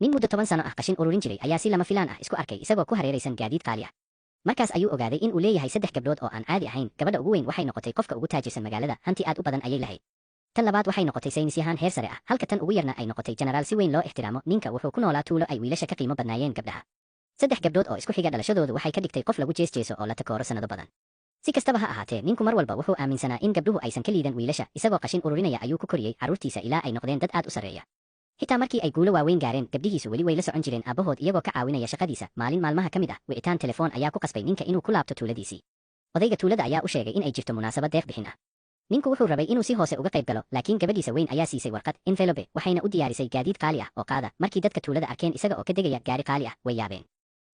Nin muddo 10 sano ah qashin ururin jiray ayaa si lama filaan ah isku arkay isagoo ku hareeraysan gaadiid qaali ah. Markaas ayuu ogaaday in uu leeyahay saddex gabdhood oo aan caadi ahayn. Gabadha ugu weyn waxay noqotay qofka ugu taajirsan magaalada, hanti aad u badan ayay lahayd. Tan labaad waxay noqotay saynisyahaan heer sare ah, halka tan ugu yarna ay noqotay jenaraal si weyn loo ixtiraamo. Ninka wuxuu ku noolaa tuulo ay wiilasha ka qiimo badnaayeen gabdhaha. Saddex gabdhood oo isku xiga dhalashadoodu waxay ka dhigtay qof lagu jees-jeeso oo la takooro sannado badan. Si kastaba ha ahaatee, ninku mar walba wuxuu aaminsanaa in gabdhuhu aysan ka liidan wiilasha. Isagoo qashin ururinaya ayuu ku koriyey carruurtiisa ilaa ay noqdeen dad aad u sarreeya. Xitaa markii ay guulo waaweyn gaareen, gabdhihiisu weli way la socon jireen aabbahood iyagoo ka caawinaya shaqadiisa. Maalin maalmaha ka mid ah, wicitaan telefoon ayaa ku qasbay ninka inuu ku laabto tuuladiisii. Odayga tuulada ayaa u sheegay in ay jirto munaasabad deeq bixin ah. Ninku wuxuu rabay inuu si hoose uga qayb galo, laakiin gabadhiisa weyn ayaa siisay warqad envelope, waxayna u diyaarisay gaadiid qaali ah oo qaada. Markii dadka tuulada arkeen isaga oo ka degaya gaari qaali ah, way yaabeen.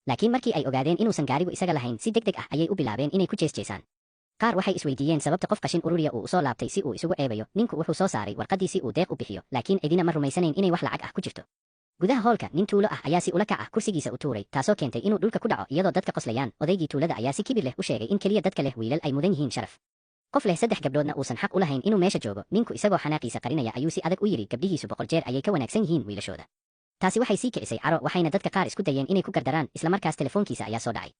Laakiin markii ay ogaadeen inuusan gaarigu isaga lahayn, si degdeg ah ayay u bilaabeen inay ku jees-jeesaan. Qaar waxay isweydiiyeen sababta qof qashin ururiya uu usoo laabtay si uu isugu ceebayo. Ninku wuxuu soo saaray warqaddii si uu deeq u bixiyo, laakiin cidina ma rumaysanayn inay wax lacag ah ku jirto. Gudaha hoolka, nin tuulo ah ayaa si ula kac ah kursigiisa u tuuray, taasoo keentay inuu dhulka ku dhaco iyadoo dadka qoslayaan. Odaygii tuulada ayaa si kibir leh u sheegay in keliya dadka leh wiilal ay mudan yihiin sharaf, qof leh saddex gabdhoodna uusan xaq u lahayn inuu meesha joogo. Ninku isagoo xanaaqiisa qarinaya ayuu si adag u yidhi gabdhihiisu 100 jeer ayay ka wanaagsan yihiin wiilashooda. Taasi waxay sii kicisay caro, waxayna dadka qaar isku dayeen inay ku gardaraan. Islamarkaas telefoonkiisa ayaa soo dhacay.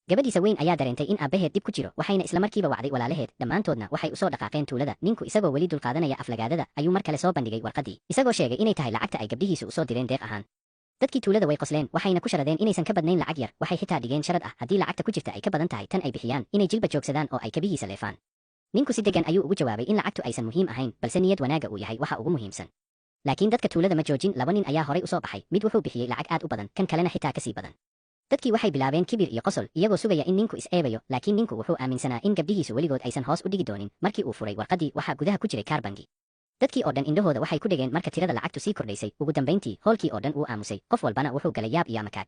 Gabadhiisa weyn ayaa dareentay in aabbaheed dib ku jiro, waxayna islamarkiiba wacday walaalaheed. Dhammaantoodna waxay usoo dhaqaaqeen tuulada. Ninku isagoo weli dulqaadanaya aflagaadada ayuu mar kale soo bandhigay warqaddii, isagoo sheegay inay tahay lacagta ay gabdhihiisu usoo direen deeq ahaan. Dadkii tuulada way qosleen, waxayna ku sharadeen inaysan ka badnayn lacag yar. Waxay xitaa dhigeen sharad ah haddii lacagta ku jirta ay ka badan tahay tan ay bixiyaan, inay jilba joogsadaan oo ay kabihiisa leefaan. Ninku si degan ayuu ugu jawaabay in lacagtu aysan muhiim ahayn, balse niyad wanaaga uu yahay waxa ugu muhiimsan. Laakiin dadka tuulada ma joojin. Laba nin ayaa horay usoo baxay. Mid wuxuu bixiyey lacag aad u badan, kan kalena xitaa kasii badan. Dadkii waxay bilaabeen kibir iyo qosol, iyagoo sugaya in ninku is-eebayo. Laakiin ninku wuxuu aaminsanaa in gabdhihiisu weligood aysan hoos u dhigi doonin. Markii uu furay warqaddii, waxaa gudaha ku jiray kaar bangi. Dadkii oo dhan indhahooda waxay ku dhegeen marka tirada lacagtu sii kordhaysay. Ugu dambayntii hoolkii oo dhan wuu aamusay, qof walbana wuxuu galay yaab iyo amakaag.